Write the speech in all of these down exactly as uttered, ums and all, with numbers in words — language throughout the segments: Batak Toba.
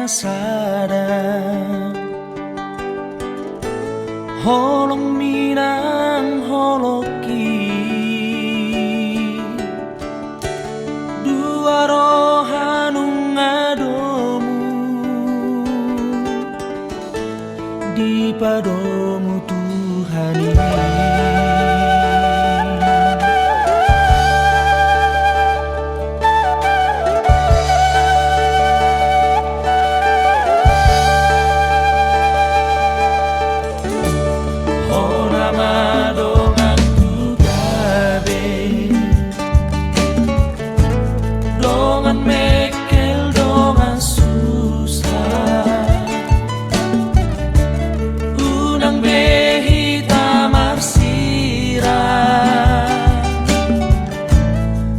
Sada holong minang holongki, dua roha nunga domu dipadomu Tuhan i. Hona ma donganku gabe, dongan mengkel dongan susah, unang be hita marsirang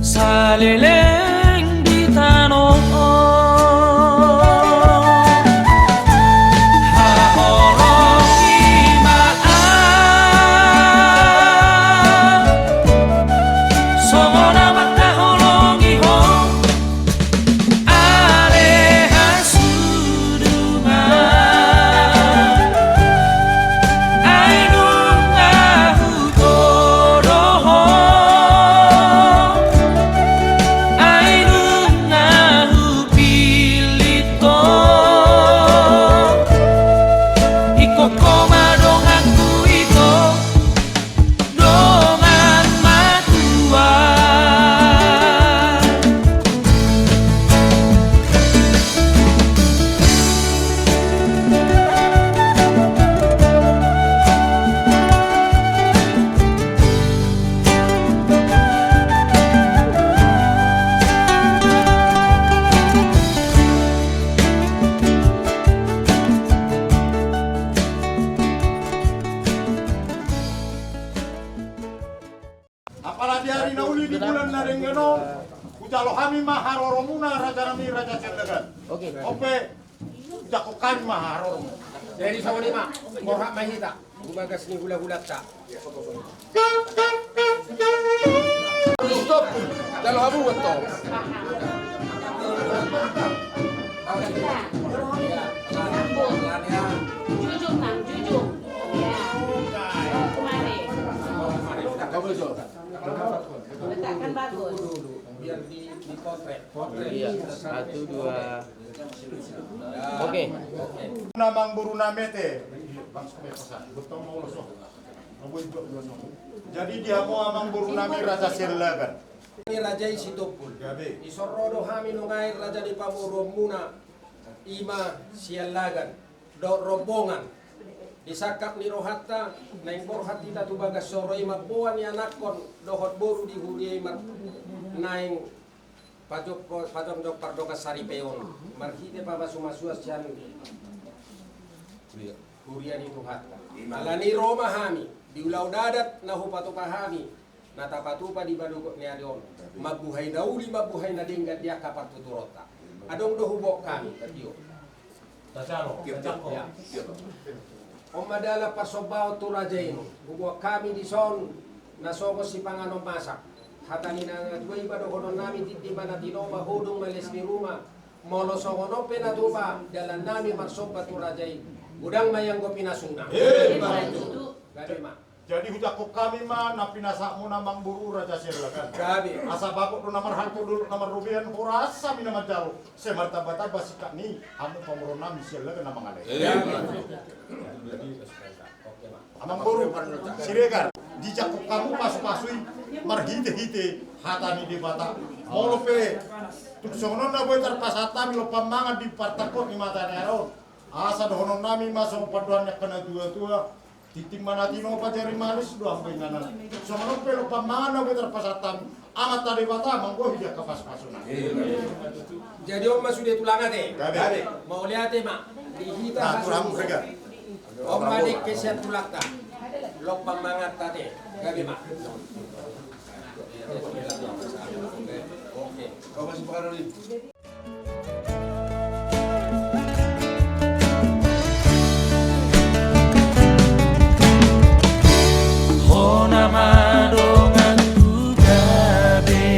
saleleng di tano on. Haholongi ma au songon amak na holongi ho, ale hasudungan, ai nunga hutodo ho, ai nunga hupillit ho. Ingkon ho ma donganku, ingkon dongan matua. Apala di ari na uli di bulan na denggan on, hujalo hami ma haroromuna raja nami Raja Siallagan. Oke. On pe, hujangkon hami ma haroromu. Jadi songon i ma, borhat ma hita hubagas ni hulahulanta. Stop. Jalo hamu betul. Jujur, Nang, jujur. Ya. Kemari. Letakkan bagus. Biar di, di potret. Potret. Iya. Satu, dua. Oke. Amangboru nami ate. Jadi di hamu amangboru nami Raja Siallagan. Ni raja i Sitompul. Gabe. Dison ro do hami nunga i raja ni pamoruonmuna, i ma Siallagan dohot rombongan. Di sangkap ni rohanta, naeng borhat hita tu bagas joro i mamboan ianakhon dohot boru di huria i mar-, naeng pajongko-, pajongjong pardongan saripeon marhite pamasumasuon sian huria ni Tuhanta. Alani i ro ma hami di ulaon adat na hupatupa hami, na tapatupa di balogot ni ari on, mambuhai na uli, mambuhai na denggan di angka partuturonta. Adong do huboan hami, tio. Tacalo, tacalo. Ya. On ma dalan parsombaon tu raja i, huboan hami dison na songon sipanganon masak. Hata ni natua-tua i ma dohonon nami: Tintin ma na tinopa, hodong ma les ni ruma. Molo songon on pe na tupa dalan nami marsomba tu raja i, godang ma ianggo pinasuna. Emma tutu. Gabe ma. Jadi hujangkon hami ma na pinasakmuna amangboru Raja Siallagan. Gabe. Asa bagot do na marhalto, dolok na marrobean, horas hami na manjalo, sai martambatamba singkat ni hamu pamoruon nami Siallagan na mangalean. Iya. Amangboru Siregar, dijangkon hamu pasupasu i marhitehite hata ni Debata. Molo pe tung songon on na boi tarpasahat hami lompan mangan di partangkok ni mata ni ari on, asa dohonon nami ma songon pandohan ni angka natuatua: Tintin ma na tinopa, jari manis do angka inganan. Songon on pe lompan mangan na boi tarpasahat hami, Amanta Debata manggohi di angka pasupasuna. Jadi on ma sude tulang ate. Gabe. Mauliate ma di hita. Nah, tulang Siregar. On ma dengke sian tulangta. Lompan manganta ate. Gabe ma. Oke. Kau masih pakai. Hona ma donganku gabe,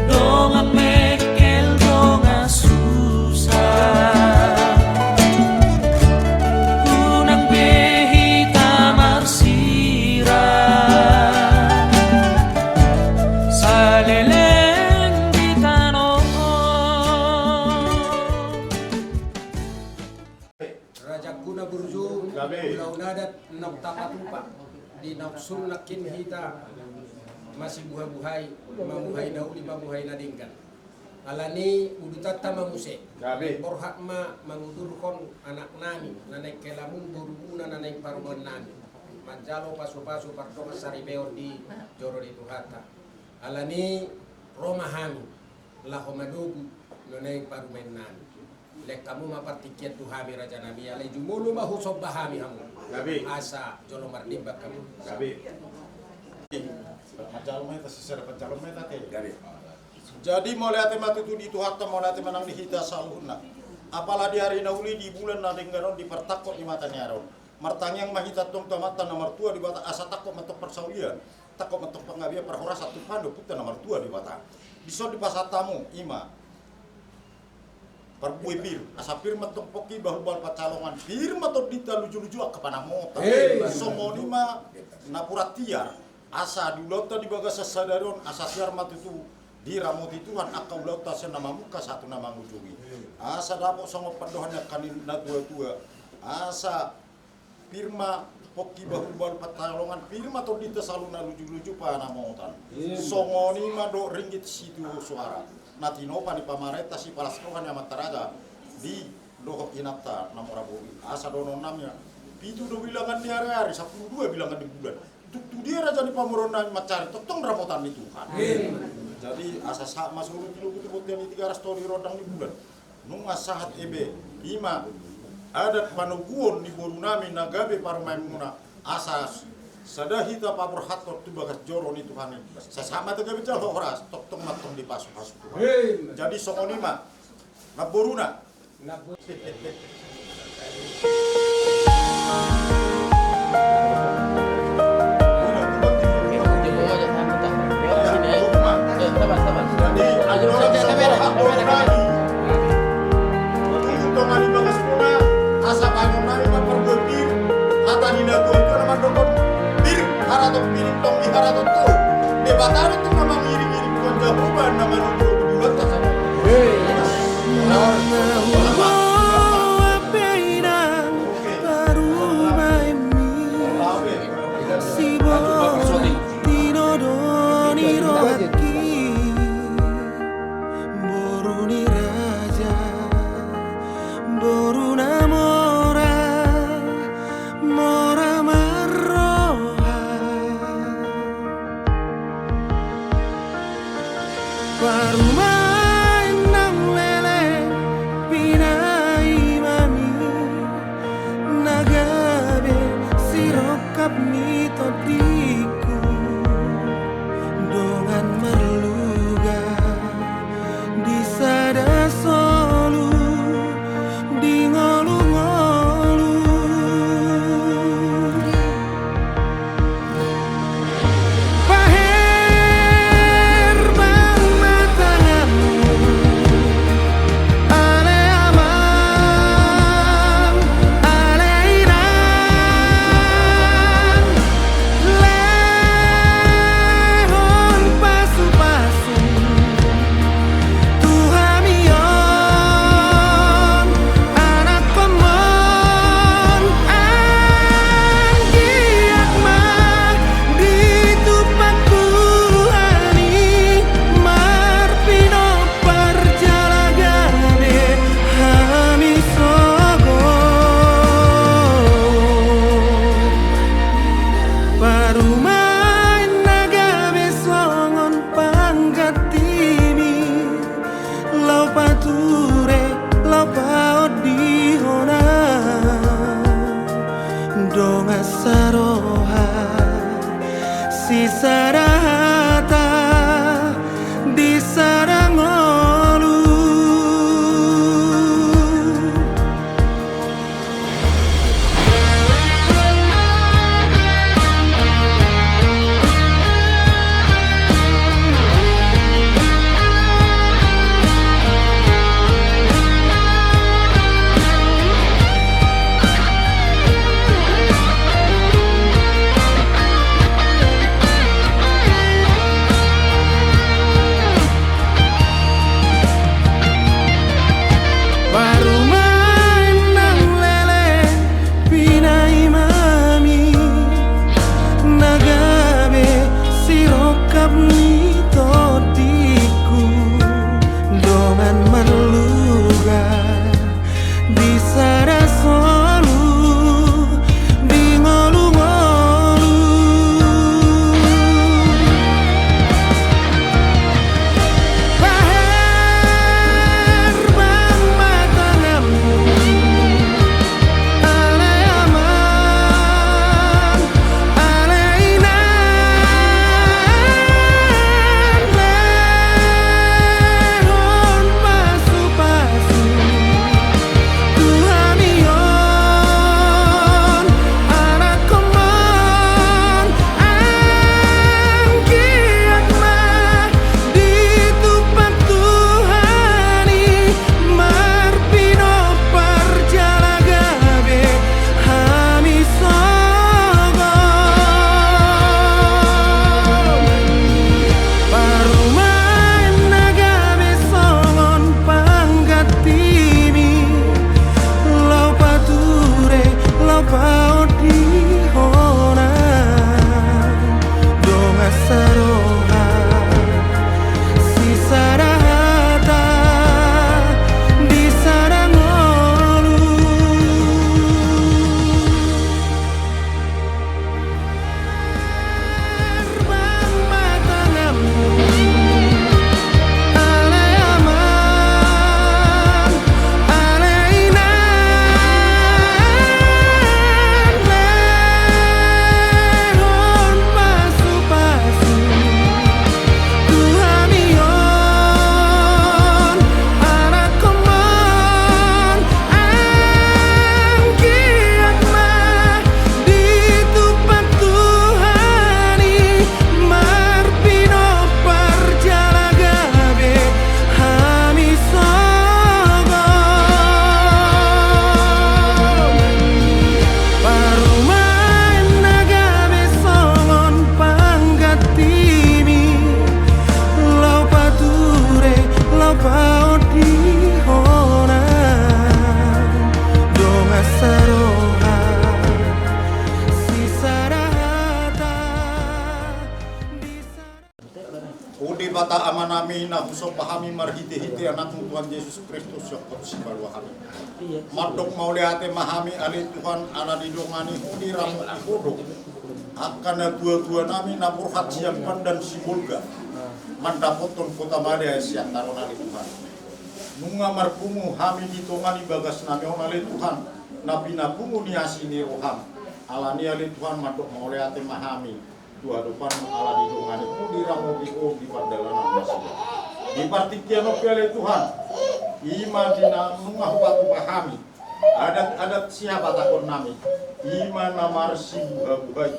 dongan mengkel dongan Di na unsur nangkin hita masibuhabuhai, mamuhai na uli, mamuhai na denggan. Alani udutanta ma muse. Gabe. Borhat ma mangudurhon anaknami, na naeng helamuna, borumuna na naeng parumaennami. Manjalo pasupasu pardongan saripeon di joro ni Tuhanta. Alani ro ma hami laho manogu na naeng parumaennami. Lehon hamu ma partingkian tu hami rajanami, alai jumolo ma husomba hami hamu. Gabe. Asa jolo marlimbang hamu. Gabe. Manjalo ma hita, sisada manjalo ma hita te. Gabe. Jadi mauliate ma tutu di Tuhanta, mauliate ma nang di hita saluhutna. Apala di ari na uli, di bulan na denggan on, di partangkok ni mata ni ari on, martangiang ma hita antong tu Amanta na martua Debata asa tangkok ma antong parsaulian, tangkok ma antong panggabean, parhorasan tu Tuhan do Ompunta na martua Debata. Dison dipasahat hamu i ma parbue pir, asa pir ma antong pongki, bahulbahul pansalongan, pir ma tondinta, lujuluju angka panamota. Hei. Songon i ma napuran tiar, asa di ulaonta di bagasan sadari on, asa tiar ma tutu diramoti Tuhan angka ulaonta sian na mamungka sahat tu na mangujungi. Asa dapot songon pandohan ni angka ni natuatua, asa pir ma pongki, bahulbahul pansalongan, pir ma tondinta saluhutna, lujuluju panamotan. Songon i ma dohot ringgit sitio suara na tinopa ni pamarenta, sipalas roha ni amanta raja di dohot inanta na mora boi. Asa dohononnami, pitu do bilangan ni ariari, sampulu dua bilangan ni bulan. Tung tu dia raja ni pamoruonnami mansari, tongtong ramotan ni Tuhan. Amin. Jadi asa sahat ma solu, tilobu tu bontean ni Tigaras, tolu di rondang ni bulan. Nunga sahat ebe, i ma adat panoguon ni borunami na gabe parumaenmuna, asa sada hita paborhathon tu bagas joro ni Tuhan i. Sai sahat ma tu gabe jala horas, tongtong ma antong dipasupasu Tuhan. Amin. Jadi songon i ma namboruna. Asa baenonnami ma parbue pir, hata ni natuatua na mandok on, pir haraton pir, tong di haraton tu Debata do tong na mangiringiring, Tuhan Jahowa na manungkun di ulaonta. Hei. Nunga huboan pe inang parumaenmi, sibolis tinodo ni rohangki. Boru ni raja, boru na mora, mora marroha. Parumaen nang leleng pinaimami, na gabe sirongkap ni tondingku, dongan marluga di sada solu, di ngolungolu. Paher bang ma tanganmu, ale amang, ale inang, lehon pasupasu tu hami on, anakhonmon, anggiat ma ditumpak Tuhan i marpinompar jala gabe hami sogot. Parumaen na gabe songon panggantimi, laho pature, laho paondihon, dongan saroha, sisada hata di sada ngolu. Debata Amanami, na husomba hami marhitehite Anakmu Tuhan Jesus Kristus, siongkop sipaluahon hami. Mandok mauliate ma hami ale Tuhan, ala didongani Ho, diramoti Ho do angka natuatuanami na borhat sian Pandan Sibolga mandapothon kota madya sian taron ale Tuhan. Nunga marpungu hami di tonga ni bagasnami on ale Tuhan, na pinapungu ni asi ni roham. Alani ale Tuhan, mandok mauliate ma hami tu adopanmu ala didongani Ho, diramoti Ho di pardalanan nasida. Di partingkian on pe ale Tuhan, i ma di na nunga hupatupa hami adat-adat sihabatahonnami, i ma na marsibuhabuhai.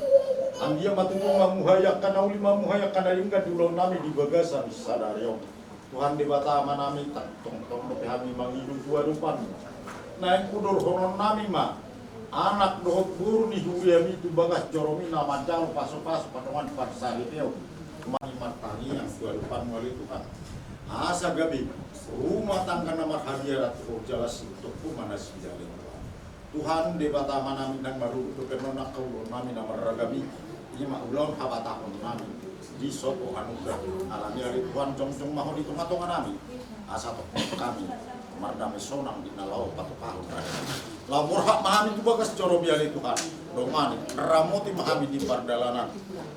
Anggiat ma tutu mamuhai angka na uli, mamuhai angka na denggan di ulaonnami di bagasan sadari on. Tuhan Debata Amanami, tongtong dope hami mangido tu adopanmu. Naeng hudurhononnami ma anak dohot boru ni huriami tu bagas joromi na manjalo pasupasu, pandongan, pansaripeon, mani martangiang tu adopanmu ale Tuhan. Asa gabe rumah tangga na marhabiaran tu Ho, jala sitongkin ma nasida ale Tuhan. Tuhan Debata Amanami, ndang marurut dope annon angka ulaonnami na marragam i, i ma ulaon habatahonnami di sopo anugrah. Alani ale Tuhan, jongjong ma Ho di tongatonganami, asa tongtong hami mardame sonang di na laho patupahon. Laho borhat ma hami tu bagas joromi ale Tuhan. Dongani, ramoti ma hami di pardalanan,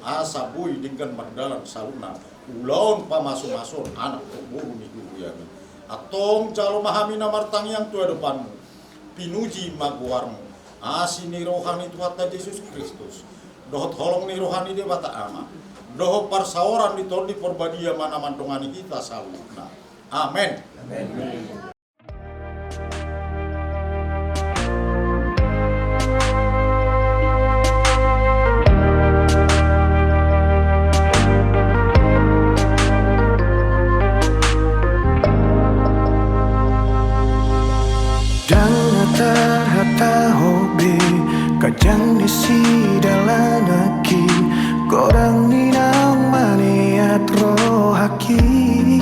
asa boi denggan mardalan saluhutna ulaon pamasumasuon anak dohot boru ni huriami. Antong jalo ma hami na martangiang tu adopanmu. Pinuji ma goarmu. Asi ni roha ni Tuhanta Jesus Kristus, dohot holong ni roha ni Debata Ama, dohot parsaoran ni Tondi Porbadia ma na mandongani hita saluhutna. Amen. Amen. Ndang na tarhata ho be, ganjang ni sidalan nangkin, godang ni naung maneat rohangkin.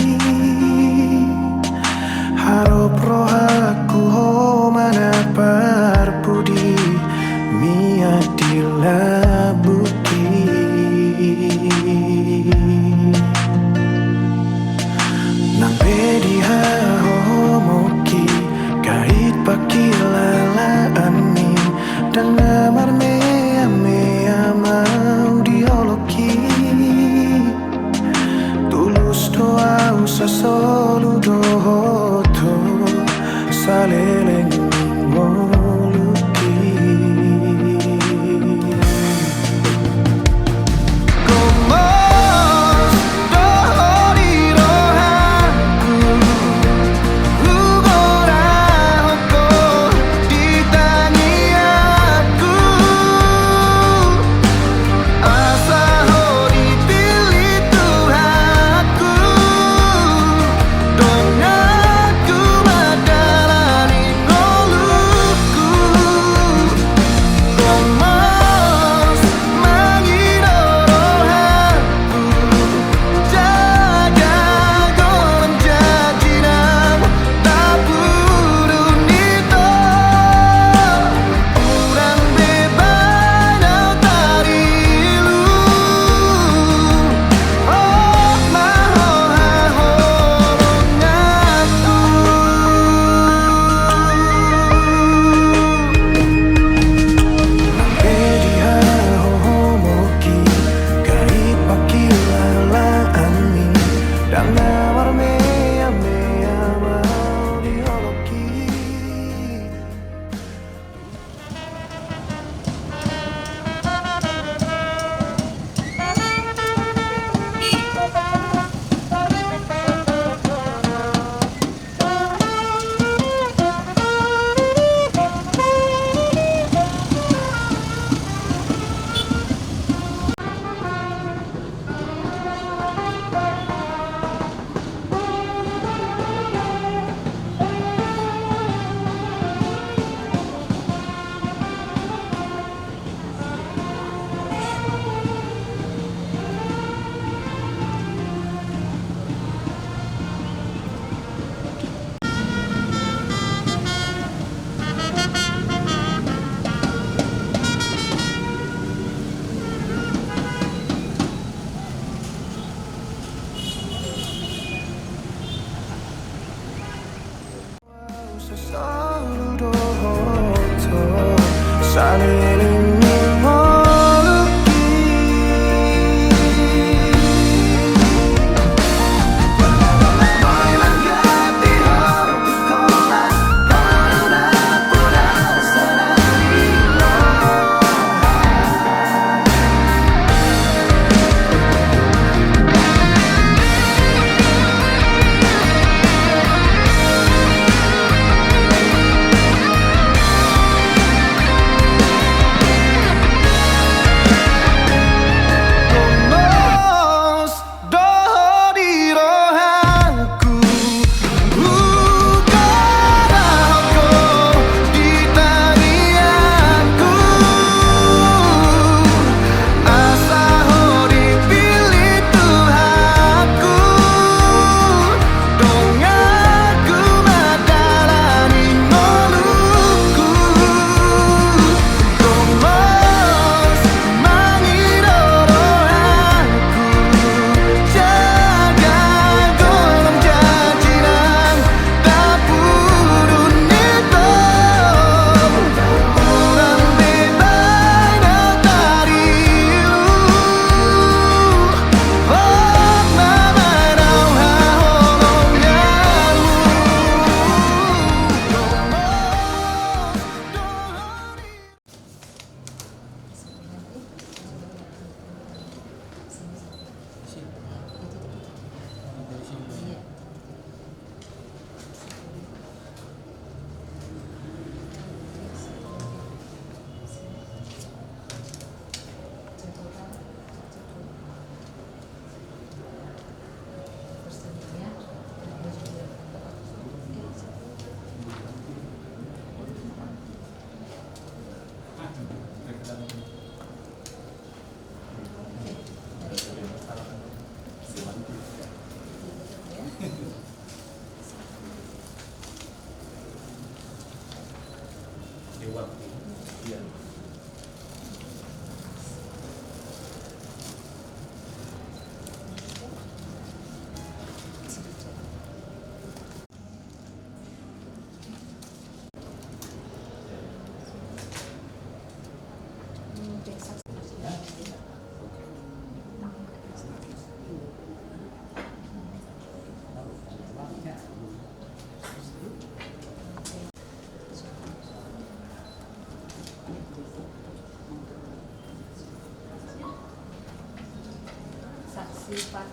Sipat.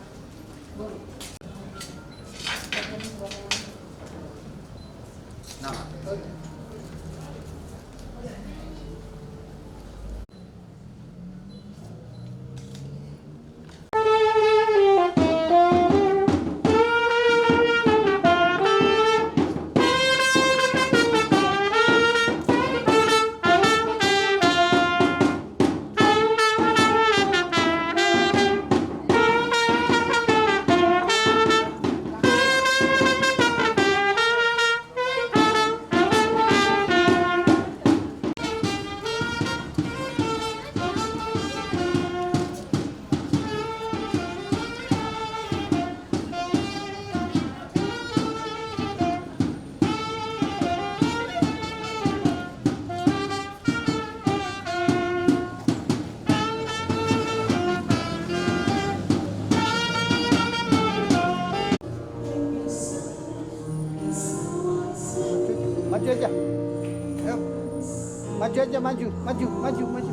Bolu. Maju aja. Ayo. Maju aja, maju, maju, maju, maju.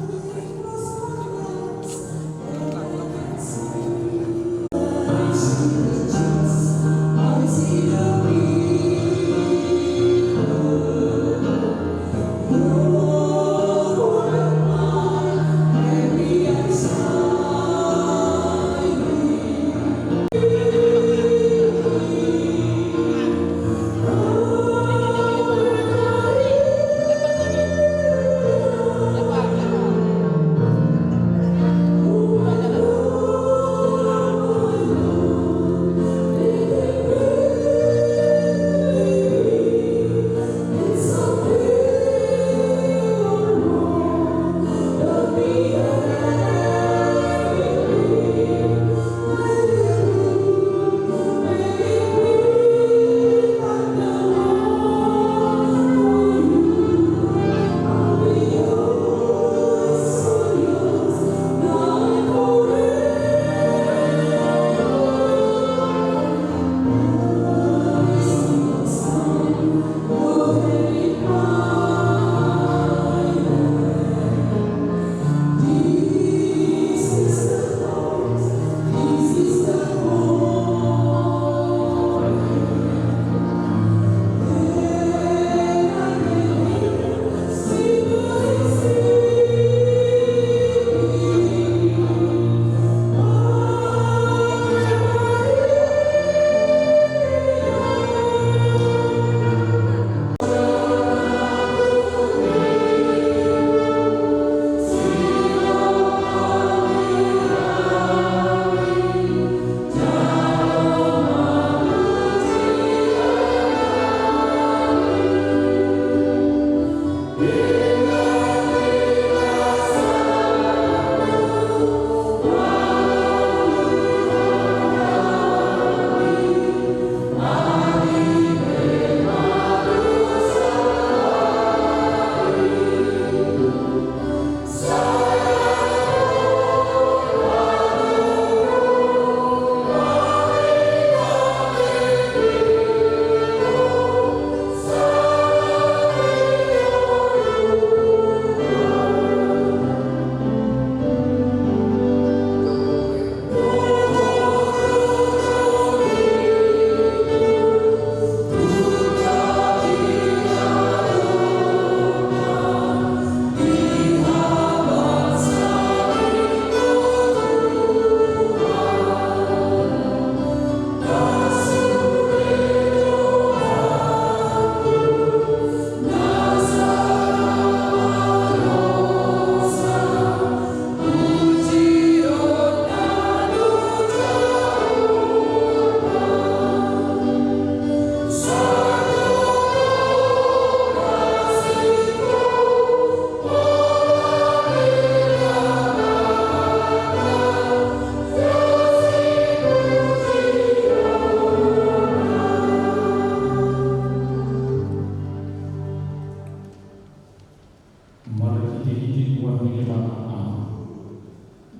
Marhite-hite goar ni Debata Ama,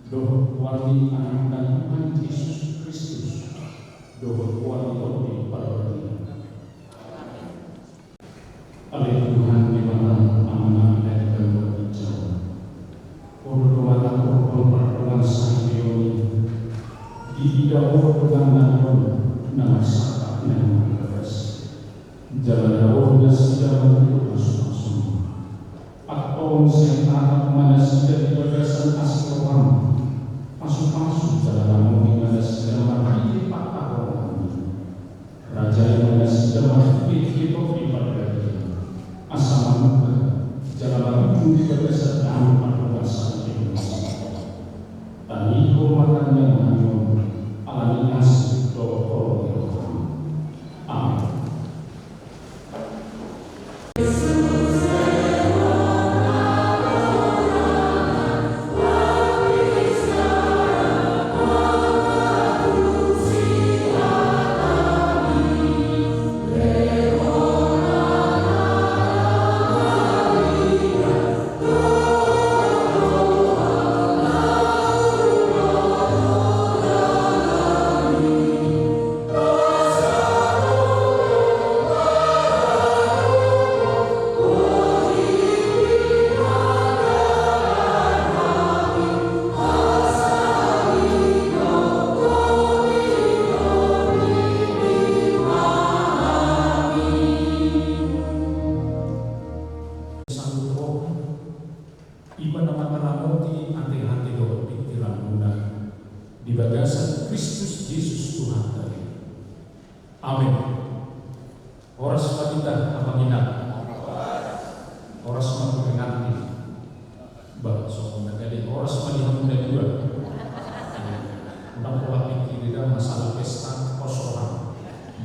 dohot goar ni Anakna Tuhan Jesus Kristus, dohot goar ni Tondi Parbadia. Ale Tuhan Debata Ama na di banua ginjang, Ho do Debata pardongan sahali on i. Diida ho dongan nami on na marsangkap na nibagas, jala na ro nasida mangido pasupasu. Antong sai arap ma nasida di bagasan asi roham, pasupasu jala na mangihut ma nasida marhite pangkahoranmi. Rajai ma nasida marhite hepeng ni pardalanan, asa manguga jala marujung di bagasan dame pardongansaripeon nasida. Tangihon ma tangihon nami on, ala ni asi dohot holong ni roham. Amen. Sanggup roh, i ma na mangaramoti ateate dohot pingkiranmuna di bagasan Kristus Jesus Tuhanta i. Amen. Horas ma di hita, Amang Inang. Horas ma tu pengantin. Bah, songon na gale, horas ma di hamuna dua. Ndang pola pingkiri da masalah pesta, pos roham.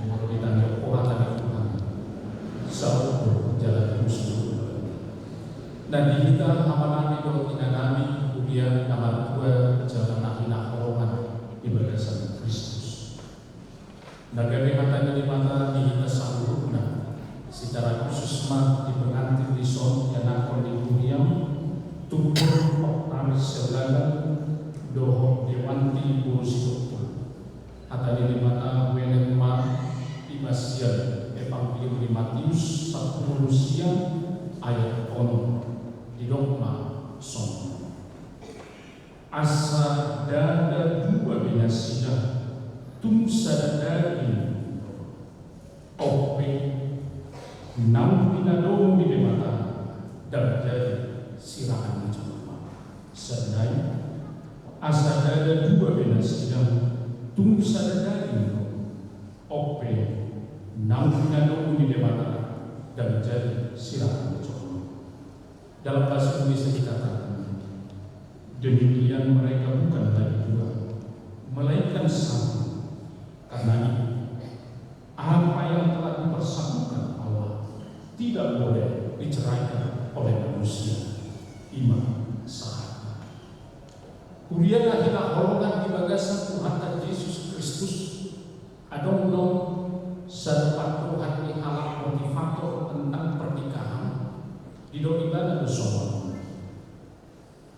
Molo ditangihon ho hata ni Tuhan, saut do jala diusung. Na di hita, amanami dohot inanami, huria na martua jala na hinaholongan di bagasan Kristus. Na gabe hata ni Debata di hita saluhutna, secara khusus ma di pengantin dison, ianakhon ni huriam, Tumpul Oktavianus Siaulagan, dohot Dewanti boru Sitompul. Hata ni Debata huelek ma di basian Evangelium ni Matius sampulu sia ayat onom, didok ma songon on. Asa ndada dua be nasida, tung sada daging do. On pe naung pinadomu ni Debata, ndang jadi sirangan ni jolma. Sada nai, asa ndada dua be nasida, tung sada daging do. On pe naung pinadomu ni Debata, ndang jadi sirangan ni jolma. Dalam bahasa Indonesia dikatakan, demikian mereka bukan lagi dua, melainkan satu. Karena itu, apa yang telah dipersatukan Allah tidak boleh diceraikan oleh manusia. I ma sahatna. Huria na hinaholongan di bagasan Tuhanta Jesus Kristus, adong do sada pandohan ni halak motivator tentang pernikahan, didok ibana do songon on.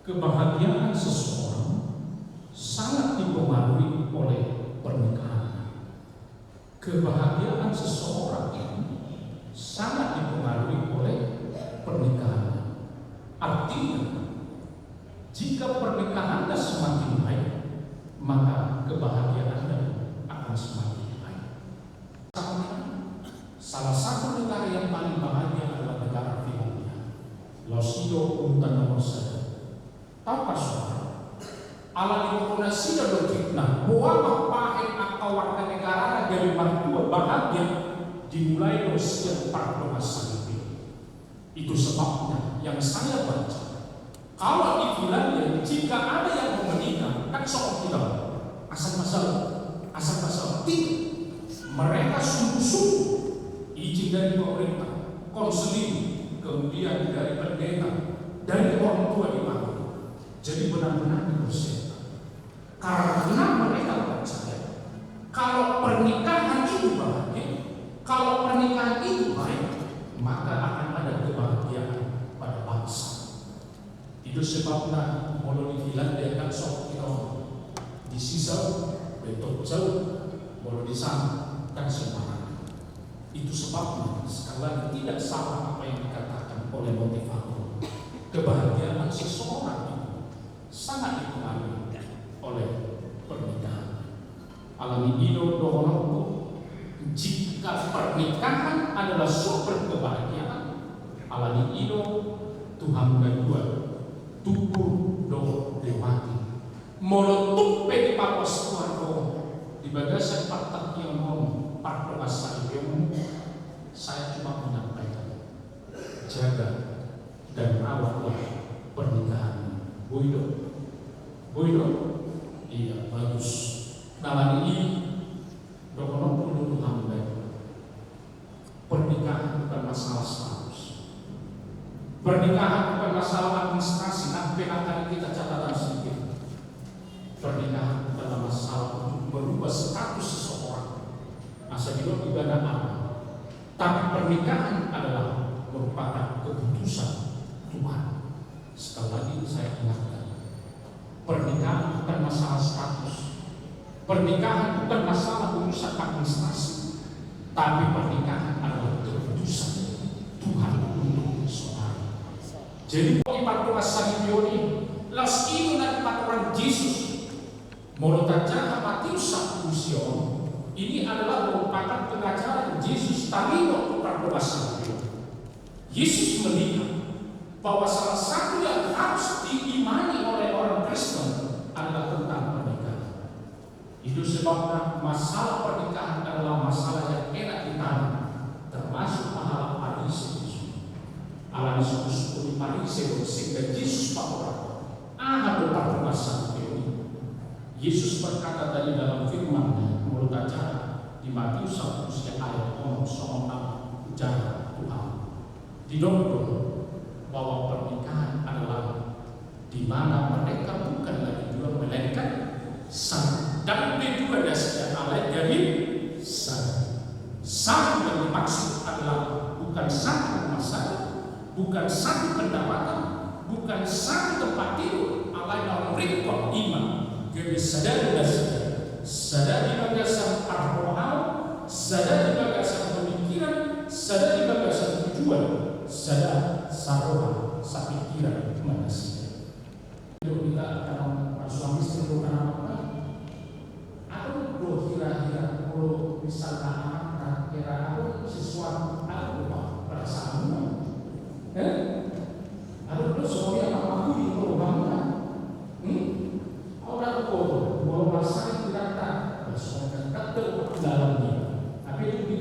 Kebahagiaan seseorang sangat dipengaruhi oleh pernikahannya. Kebahagiaan seseorang sangat dipengaruhi oleh pernikahannya. Artinya, jika pernikahannya semakin baik, maka kebahagiaannya akan semakin baik. Salah satu negara yang paling bahagia adalah negara Finlandia. Laos i do urutan nomor sada. Tahu pasu? Ala diboto nasida do tingkina, boha ma pahe angka warga negarana gabe martua bahagia, dimulai do sian pardongansaripeon. Itu sebabnya yang saya baca, kalau di Finlandia, jika ada yang mau menikah, kan songon hita, asal-asal, asal-asal, tidak. Mereka sungguh-sungguh, izin dari pemerintah, konseling, kemudian dari pendeta, dari orang tua dipanggil. Jadi benar-benar dipersiapkan. Karena mereka percaya, kalau pernikahan itu bahagia, kalau pernikahan itu baik, maka akan ada kebahagiaan pada bangsa. Itu sebabnya molo di Finlandia kan songon hita on, di sisau, betok jauh, molo di sana kan sembarangan. Itu sebabnya sekali lagi tidak salah apa yang dikatakan oleh motivator. Kebahagiaan seseorang itu sangat dipengaruhi oleh pernikahan. Alani i do dohononku, jika pernikahan adalah sumber kebahagiaan, alani i do tu hambirua tubu dohot mate. Molo tung pe dipalos Tuhan ho di bagasan partingkian on, pardongan saripeonmu, saya cuma menyampaikan, jaga dan rawatlah pernikahan. Boi do? Boi do? Iya, bagus. Alani i dohononku tu hambirua, pernikahan bukan masalah status. Pernikahan bukan masalah administrasi, nah, penangkan kita catatan sedikit. Pernikahan bukanlah masalah untuk merubah status seseorang. Asa didok ibana anak. Tapi pernikahan adalah merupakan keputusan Tuhan. Sekali lagi saya ingatkan, pernikahan bukan masalah status. Pernikahan bukan masalah urusan administrasi. Tapi pernikahan adalah keputusan Tuhan untuk saudara. Jadi, di pardongan saripeon i, laos i do na dipatorang Jesus. Molo tajaha Matius sampulu sia on, ini adalah merupakan pengajaran Jesus taringot tu pardongan saripeon. Yesus melihat bahwa salah satu yang harus diimani oleh orang Kristen adalah tentang pernikahan. I do sebabna masalah pernikahan adalah masalah yang enak ditanya, termasuk halak Parise di sini. Alani suku-suku ni Parise do sehingga Jesus patorang, aha do pardongan saripeon i? Yesus berkata tadi dalam firman-Nya, molo tajaha di Matius sampulu sia ayat onom, songon na hujaha Tuhan. Didok do bahwa pernikahan adalah di mana mereka bukan lagi dua, melainkan satu. Ndang be dua nasida, alai gabe satu. Satu yang dimaksud adalah bukan satu rumah sakit, bukan satu pendapatan, bukan satu tempat tidur, alai na ringkot i ma gabe sada do nasida. Sada di bagasan parrohaon, sada di bagasan pemikiran, sada di bagasan tujuan, sada saroha sapikiran ma nasida. Itu kita, kalau suami istri itu, kenapa? Apa do kira-kira, kalau misalnya anak, kira apa sesuatu, apa do, Pak, perasaanmu? Eh? Apa do, suami apa, aku di rumah? Hmm? Au na ro, molo marsahit di rata, songon na ro dalam dia. Tapi itu di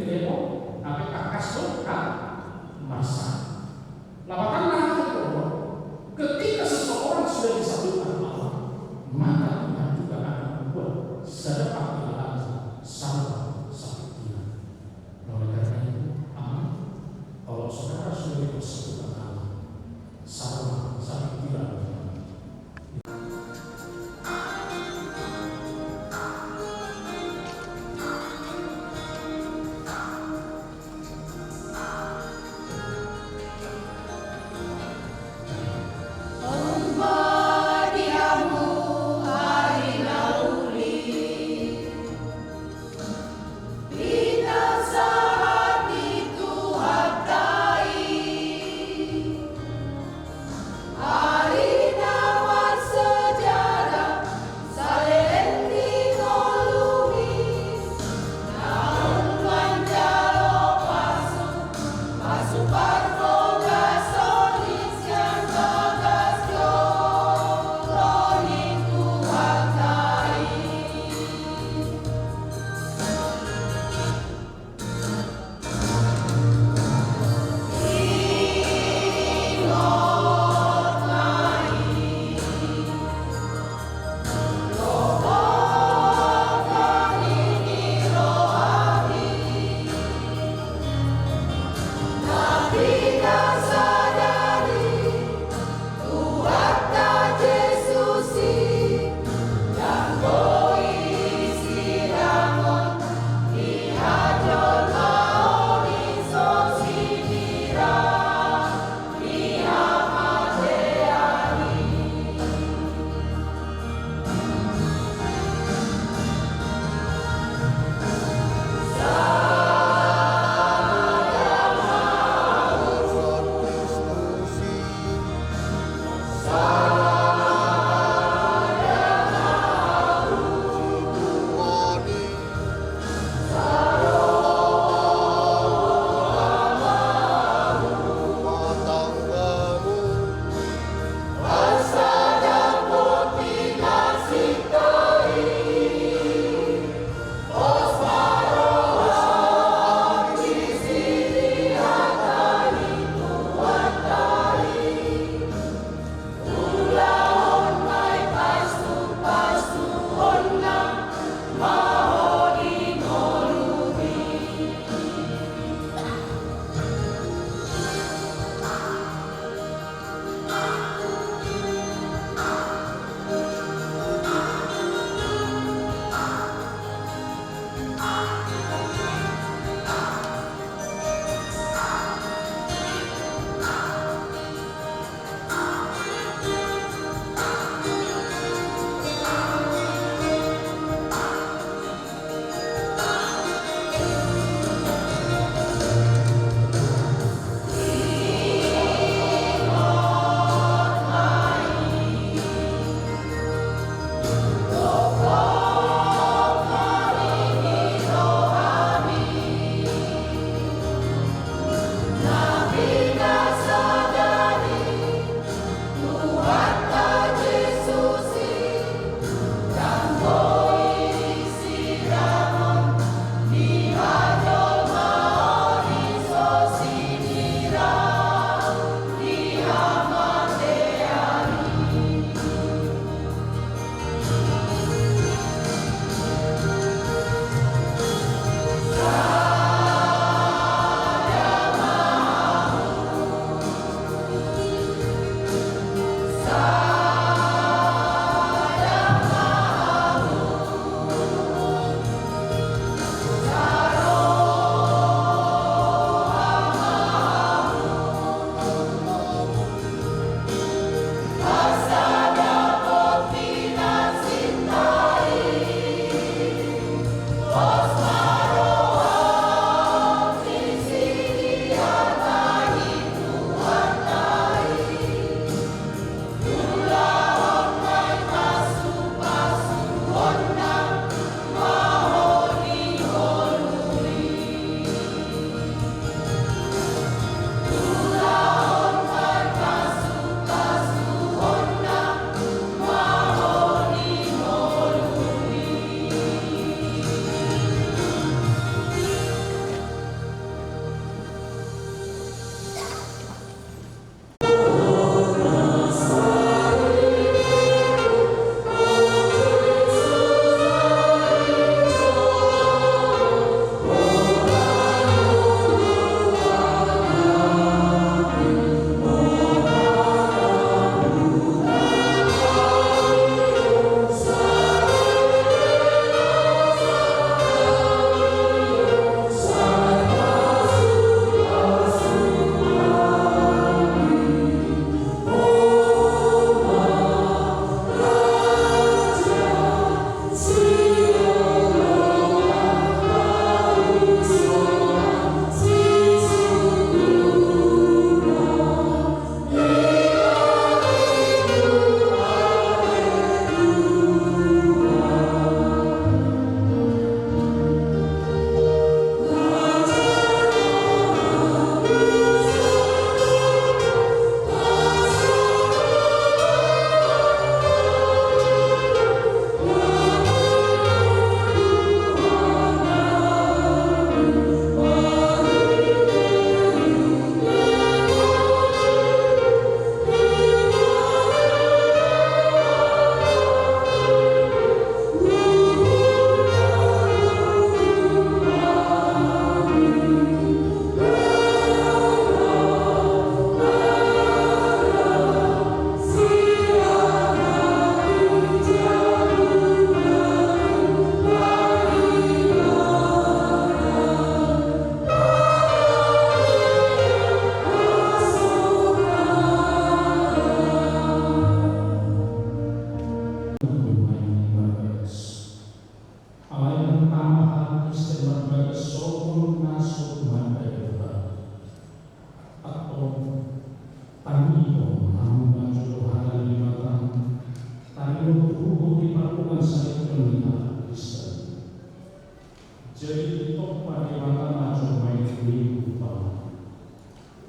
Jadi ditompa Debata ma jolma i tu rupana.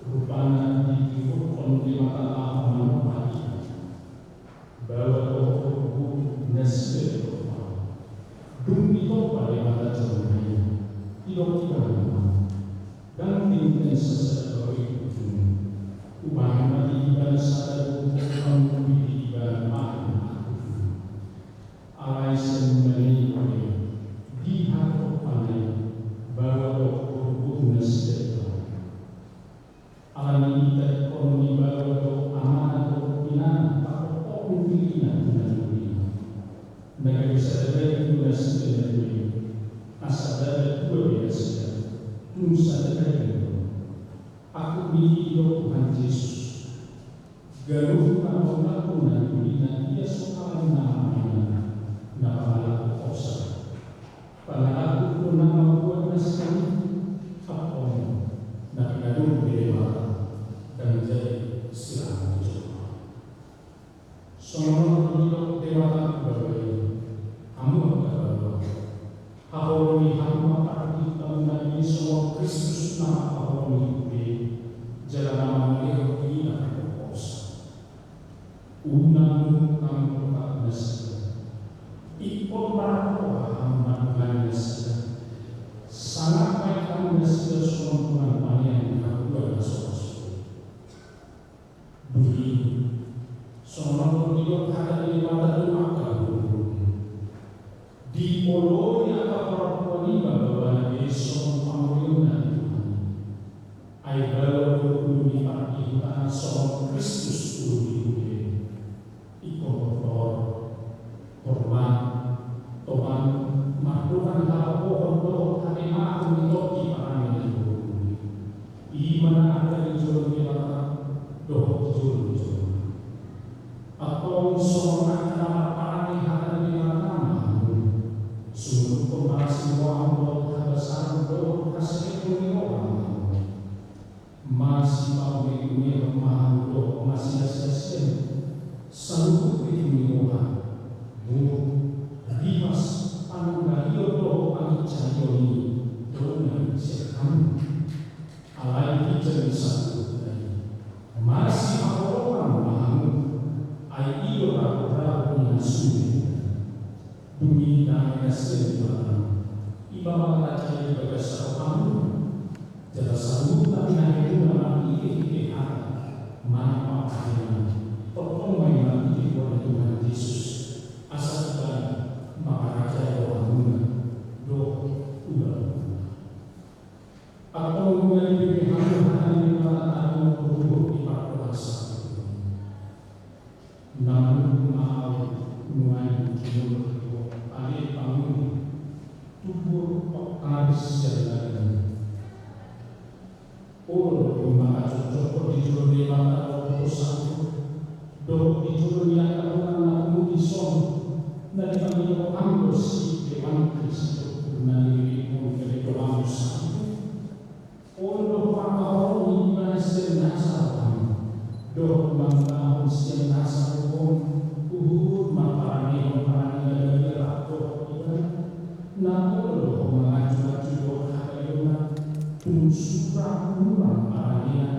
Rupana digokhon Debata laho manompa i. Baoa do horbo nasida di rupana. Dung ditompa Debata jolma i, didok ibana ma, ndang tinggal sasada baoa i tu ujung. Ubahen ma di ibana sada gokhon, di ibana bahen ma tu ujung. Alai sian na nian i, di hatopan i, baoa do horbo nasida di rupana. Alani i, ingkon baoa do amana dohot inana, pahothon dirina tu na dua i. Na gabe sada daging do nasida na dua i, asa sada dua be nasida, tung sada daging do. Angkup ni i didok Tuhan Jesus. Ganup na paulakhon na dua i, na ia so paling na mamainna, na pangalaho hosa. Pangalaho do na mambuat nasida i, antong na pinadum be Debata, ndang jadi sirang ni jolma. Songon on do didok Debata tu baoa i, hamu angka baoa, haholongi hamu ma pardihutamuna i songon Kristus na mangkaholongi huria i, jala na mangalehon dirina tu hosa. Unang muruk hamu dohot nasida. Ingkon marroha hamu mandongani nasida. Sangap ma i hamu nasida songon dongan panean ni habuan na so masuk. Duri. Songon on do didok hata ni Debata tu angka boru. Dioloi angka parompuan i ma baoana be songon pangoloi ni Tuhan i. Ai baoa do ulu ni pardihutana songon Kristus ulu ni huria i. Ingkon tortor, hormat, tongan, mardongan hagogoon dohot habebaon di tondi parange ni boru i. I ma na arga di jolo ni Debata dohot di jolo ni jolma. Antong songon angka na marparange hata ni Debata ma hamu. Sungunukkon marasi roham dohot habasaron dohot hasehepon ni roha ma hamu. Masipaungeungehon ma hamu dohot masiasiasian saluhut bitung ni roha, muruk, rimas, panunggahion dohot panginsaion i dohonon sian hamu. Alai ginjang ni saluhutna i, masihaholongan ma hamu, ai i do ragutragu ni na sumurung. Dung i dame na sian Debata, i ma mangarajai di bagasan rohamuna. Jala saluhutna pinahenmuna marhitehite hata manang pambahenan, tongtong ma i marhite goar ni Tuhan Jesus, asa Ibana mangarajai rohamuna dohot ulaonmuna. Antong nunga dibege hamu hata ni Debata, asa unang ruhut di pardongansaripeon. Namun ma au nuaeng jumolo di ho ale pangoli, tubu oktaris sian lagam. Olo do ho mangajongjongkon di jolo ni Debata na umboto sanggup, dohot di jolo ni angka dongan na pungu dison, na dipangido roham do si Dewangki Sitompul na niluluhon gabe donganmu sanggup. Olo do ho mangkaholongi ibana sian nasa roham, dohot mangulahon sian nasa gokhon, huhut marparangehon parange na gabe rap dohot ibana. Na olo do ho manganjuanju dohot hagaleonan, tung sura mulang parangena,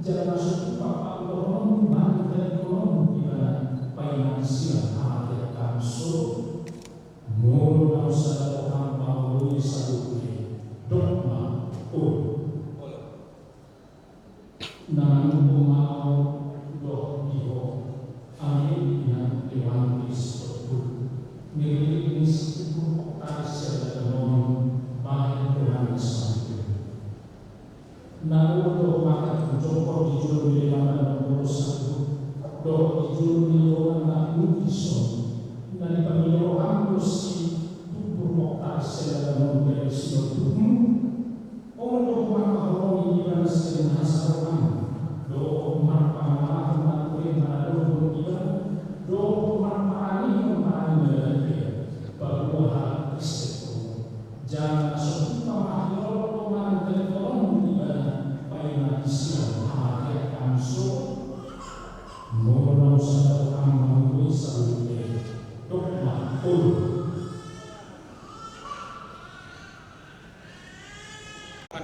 jala na so tupa paulahononmu manang tadingkononmu ibana, paima silang hamatean hamu so. Molo naung sada roham mangoloi saluhutna i, dok ma, olo. Na manungkun ma au dohot di ho, ale inang Dewangki Sitompul, niluluhon ni Sitompul oktaris sian lagam on, bahen dongan na sanggup. Na olo do ho mangajongjongkon di jolo ni Debata na umboto sanggup, dohot di jolo ni dongan na pungu dison, na dipangido roham do si tubu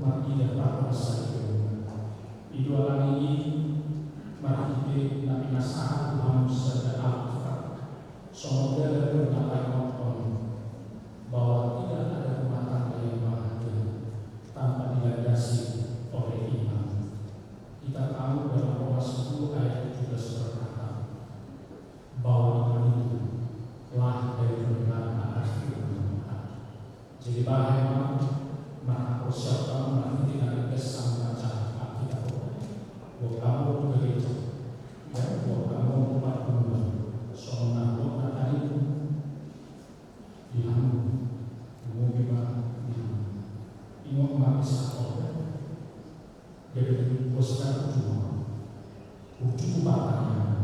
marhite parhorasan ni rohamuna. I do alani i marhite na pinasahat Tuhan sada Alkitab. Songon dalil na paingothon bahwa tidak ada rumah tangga yang bahagia tanpa dilandasi oleh iman. Kita tahu dalam Roma sepuluh ayat tujuh belas berkata, bahwa iman itu lahir dari pendengaran akan firman Tuhan. Jadi bahen ma marhite na tinggal sambaca Alkitab. Buat kamu tu gereja, ya, buat kamu tu parpunguan, songon na buat na tadi tu di hamu, mungkin ma di hamu. Ingot ma bisa kau. Jadi, bosna burju ma, burju tu partangiangan,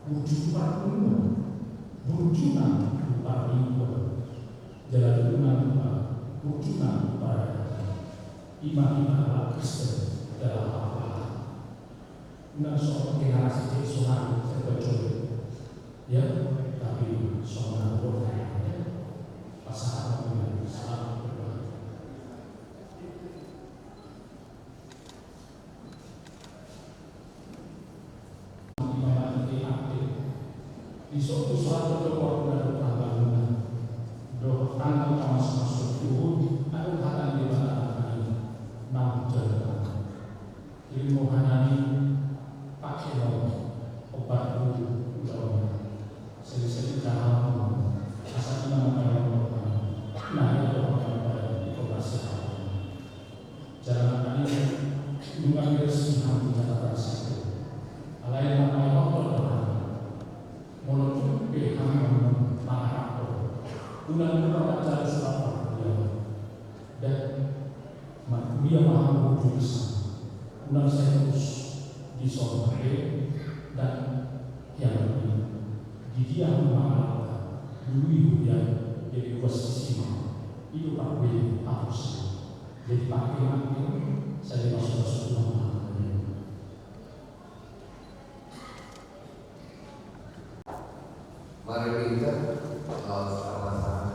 burju tu parpunguan, burju nang tu parmingguan, jala burju nang tu pa-, burju nang tu parayatan. Ima hita halak Kristen dalam apa? Nang so generasi cek sonari terkecuali. Ya, tapi sonari buat ya. Pasahat ma, selamat berbahagia. Di surat keluar dari panggamunan dohot tanggal tamas masuk turun, ada hata di mata ini, namun jalan. Ilmu hanani pakai lo obat bulu ulaon. Seri-seri dalam asa imam pakai lo obat. Nah, itu obat pada informasi awal. Jalan tadi, nunga bersih hami catatan satu. Alai na paling otot dohot. Molo tung pe hami mangarap. Unang lupa baca surat Al-Quran. Dan markuliah ma hami tu jurusan. Unang sai terus di sono pe dan yang lebih. Di dia hami mangarap. Dulu ibu dia jadi kuas sisi ma. Itu tak boleh hapus. Jadi pakai mati, saya masuk masuk rumah. Mari kita, eh, sama-sama.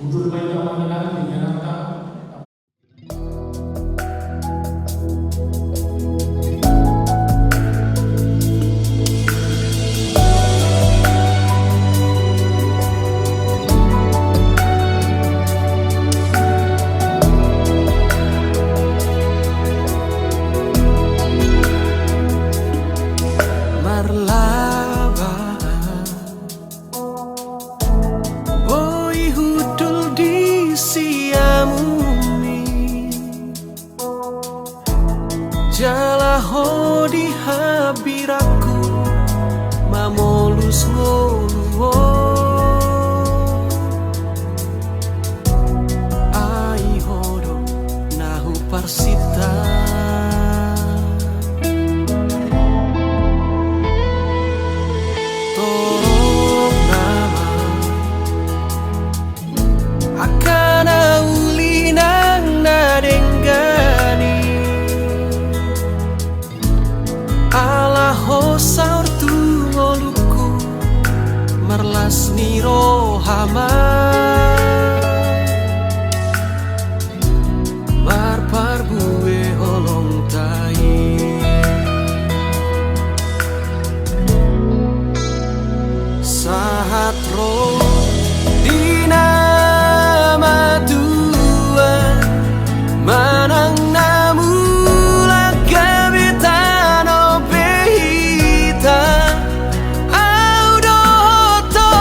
Udur baik amang inang di anakta. Marlaba boi hundul di siamun i, jala ho di hambirangku mamolus ngolu on. Ai ho do na huparsinta. Torop nama angka na uli nang na denggan i, ala ho saur tu ngolungku marlas ni roha ma marparbue holongta i. Sahat ro di na matua manang na mulak gabe tano pe hita, au dohot ho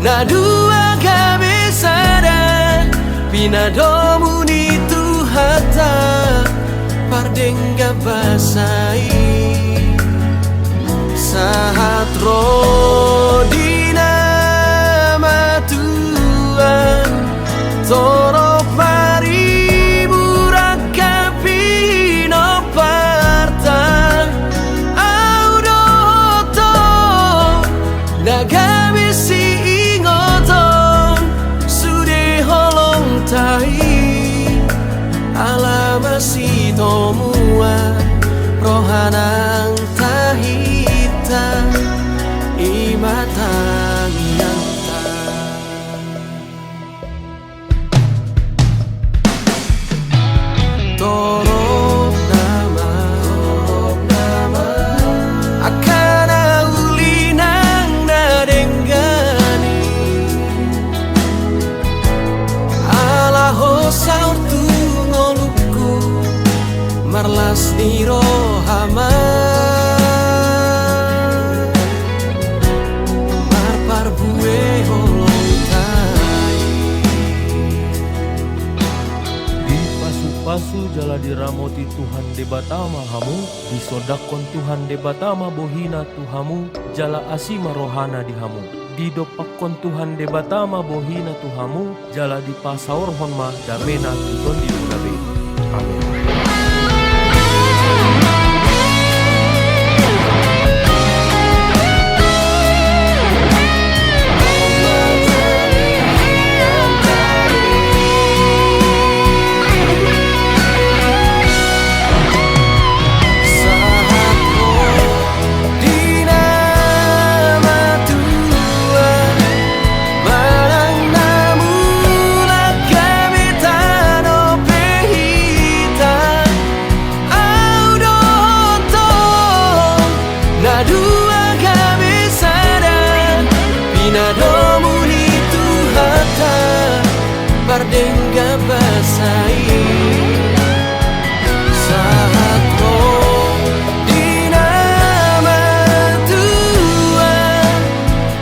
na dua gabe sada, pinadomu ni Tuhanta pardenggan basa i. Sahat ro di na matua, torop maribur angka pinomparta, au dohot ho na gabe siingoton sude holongta i, ala masitomuan roha nang tahinta i ma tangiangta. Torop nama, torop nama angka na uli nang na denggan i, ala ho saur tu ngolungku marlas ni roha ma marparbue holongta i. Dipasupasu jala diramoti Tuhan Debata ma hamu, disondangkon Tuhan Debata ma bohina tu hamu, jala asi ma rohana di hamu. Didompakkon Tuhan Debata ma bohina tu hamu, jala dipasaorhon ma damena tu tondimuna be. Amen. Di na matua manang na mulak gabe tano pe hita, au dohot ho na dua gabe sada, pinadomu ni Tuhanta pardenggan basa i. Sahat ro di na matua,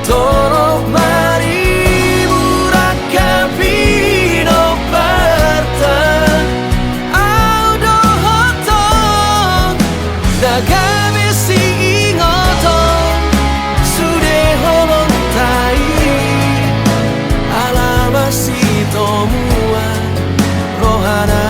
torop maribur angka pinomparta, au dohot ho na gabe siingoton sude holongta i, ala masitomuan roha na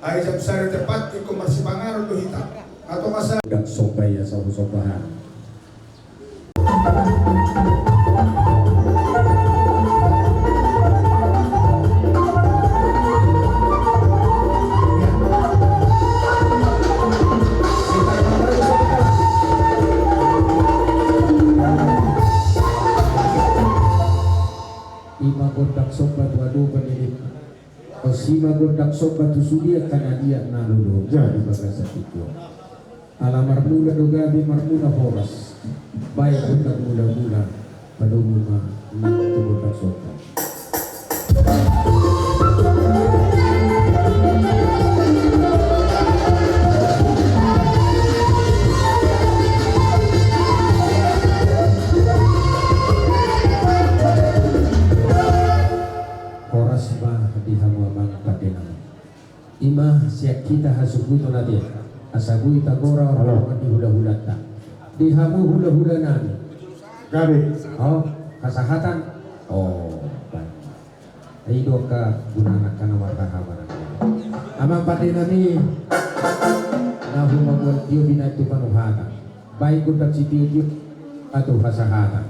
Ai jam sada tepat ingkon marsipanganon do hita. Atau masa. Godang somba i asa husomba hami. Ima godang somba tu adopan ni lelengku. Songon i ma godang somba tu sude angka na liat na lolo. Jadi. Di bagasan tingki on. Ala marmula do gabe, marmula horas. Baen godang mula-mula. Padomu ma nang tu godang somba. Horas ma di hamu amang pande nami. Ima sian hita hasuhuton ate. Asa boi tagora. Halo. Di hula-hulanta. Di hamu hula-hula nami. Gabe. Oh, hasahatan. Oh, baik. I do angka gunana angka na marhahamaranggi. Amang pande nami. Na humamuan tio binaen tu panuhatan. Baen godang sitio-tio. Atau hasahatan.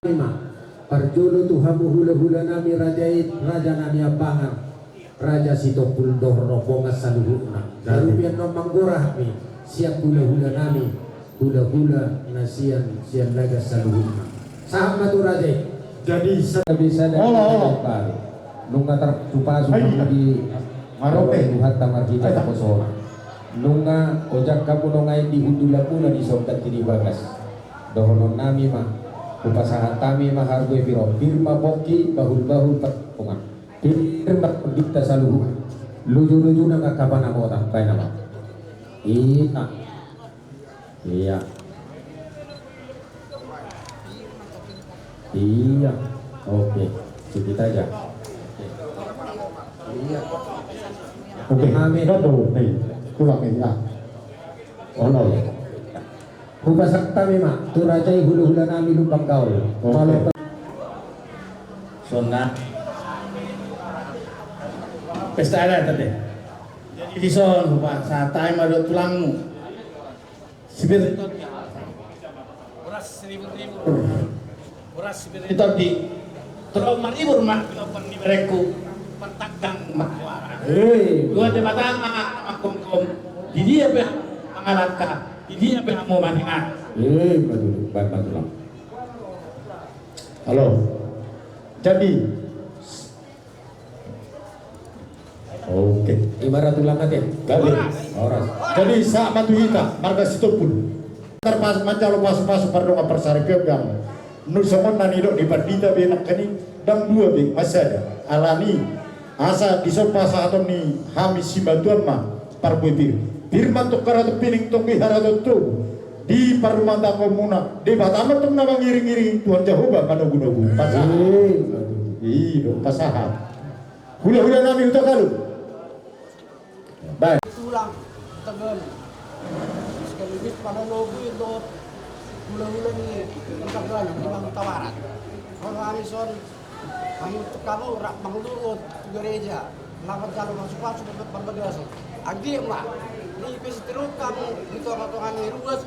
Ima, parjolo tu hamu hula-hula nami raja i, raja nami Ambangan. Raja Sitompul dohot rombongan saluhutna. Jadi. Sarupian non manggora hami sian hula-hula nami, hula-hula na sian, sian Lagas saluhutna. Sahat ma tu raja i. Jadi sa- Bisa. Olo, olo. Baru. Nunga tarpasu-pasu. Hai, hamu di Maroke. Tuhanta marhite. Hai, tak. Naposona. Nunga ojak hamu nunga i di hundulanmuna di songon i di bagas. Dohonon nami ma. Hupasahat hami ma harbue pir on. Pir ma pongki, bahul-bahul partonga. Pir ma pongki ta saluhut. Luju-luju nang angka panamota, baen nama. Iya. Iya. Iya. Oke. Sedikit aja. Iya. Oke. Amin. Gabe, nih. Pulang ya. Ono. Hupasahat hami ma tu raja i, hula-hula nami Lumban Gaol. Oke. Malo pe- Sonna. Pesta adat tadi. Jadi dison hupasahat hami ma dohot tulangmu. Sipir. Beras seribu-ribu. Boras sipir ni tondi. Tolong maribur ma, tolong ni berengku. Pertandang ma. Hei. Tuhan Debata ma, mangkongkong. Di dia pe mangalangka, di dia pe hamu maningan. Hei, betul, betul. Halo. Jadi, oke. Ima ra tulang ate. Gabe. Horas. Jadi, sahat ma tu hita, marga Sitompul. Tarpas manjalo pasu-pasu pardongan parsaripeon. Nunga songon na nidok ni pandita be nangkaning, ndang dua be, masada. Alani, asa dison pasahaton ni hami simatuan ma, parbue pir. Pir ma tong haraton pining, tong di haraton tobu. Di parrumatanggaonmuna, Debata ma tong na mangiring-iring, Tuhan Jahowa manogu-nogu. Pasahat. Hei. I do, pasahat. Hula-hula nami Hutagalung. Baik. Tulang Hutagalung. Sekaligus panologu dohot hula-hula ni Hutagalung, di Hutabarat. Kalau kami son, kami untuk kamu, rap mangulurut tu gereja. Lapan jalo masuk-masuk untuk parbagason. Agi ma. Ni pesi teruk kamu, di tengah-tengah ni ruas.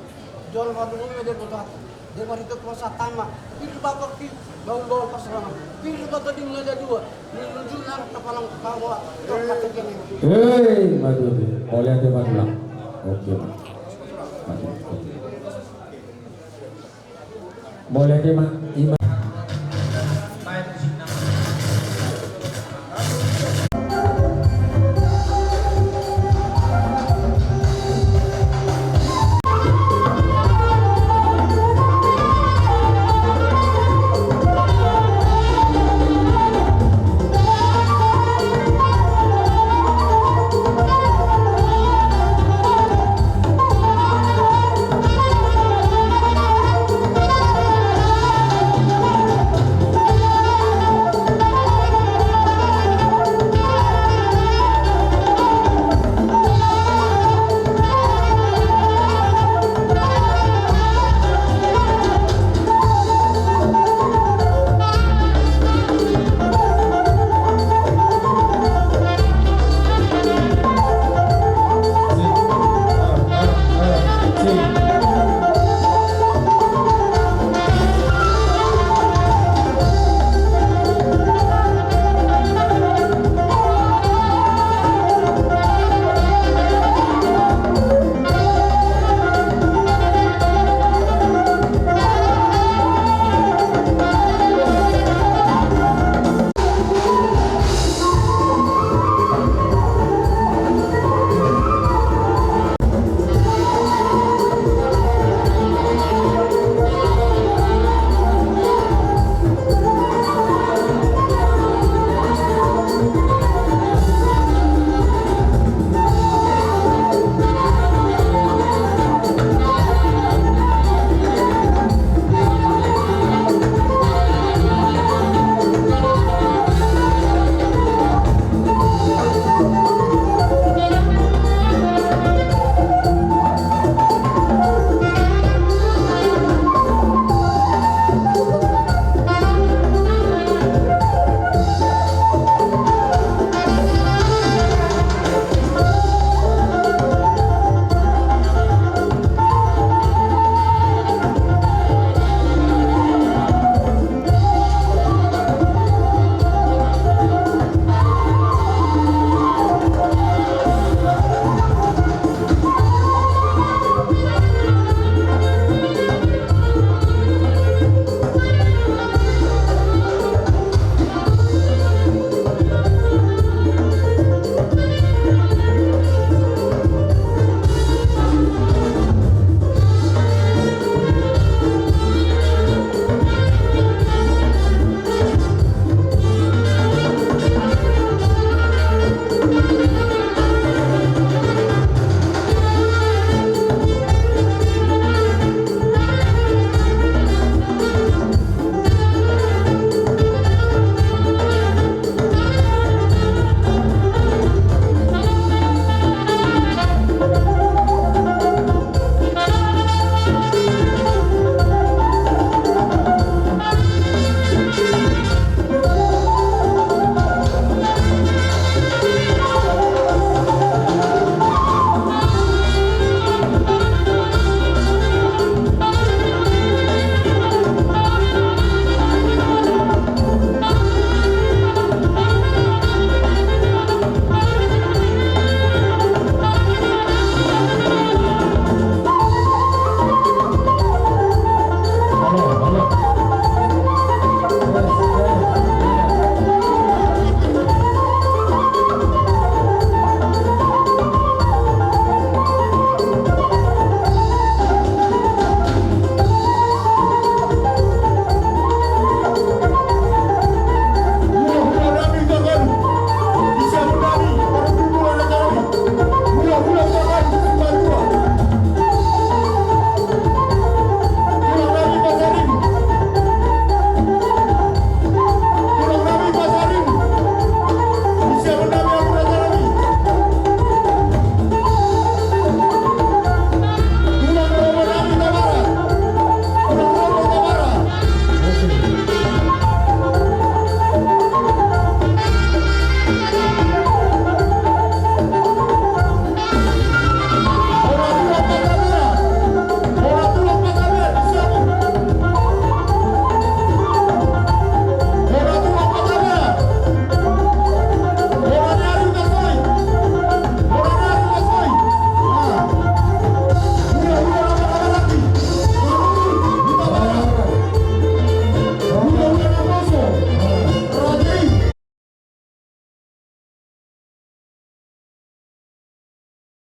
Jolo ma dulu dia butuh. Dia mari tu kuasa tama. Pir bapak ki, baul-baul pas lama. Pir bapak di mana ada dua. Ni lucu nang kepala kamu. Kau kata gini. Hei, madu tu. Boleh ada madu lah. Oke. Boleh dia mak. Ima.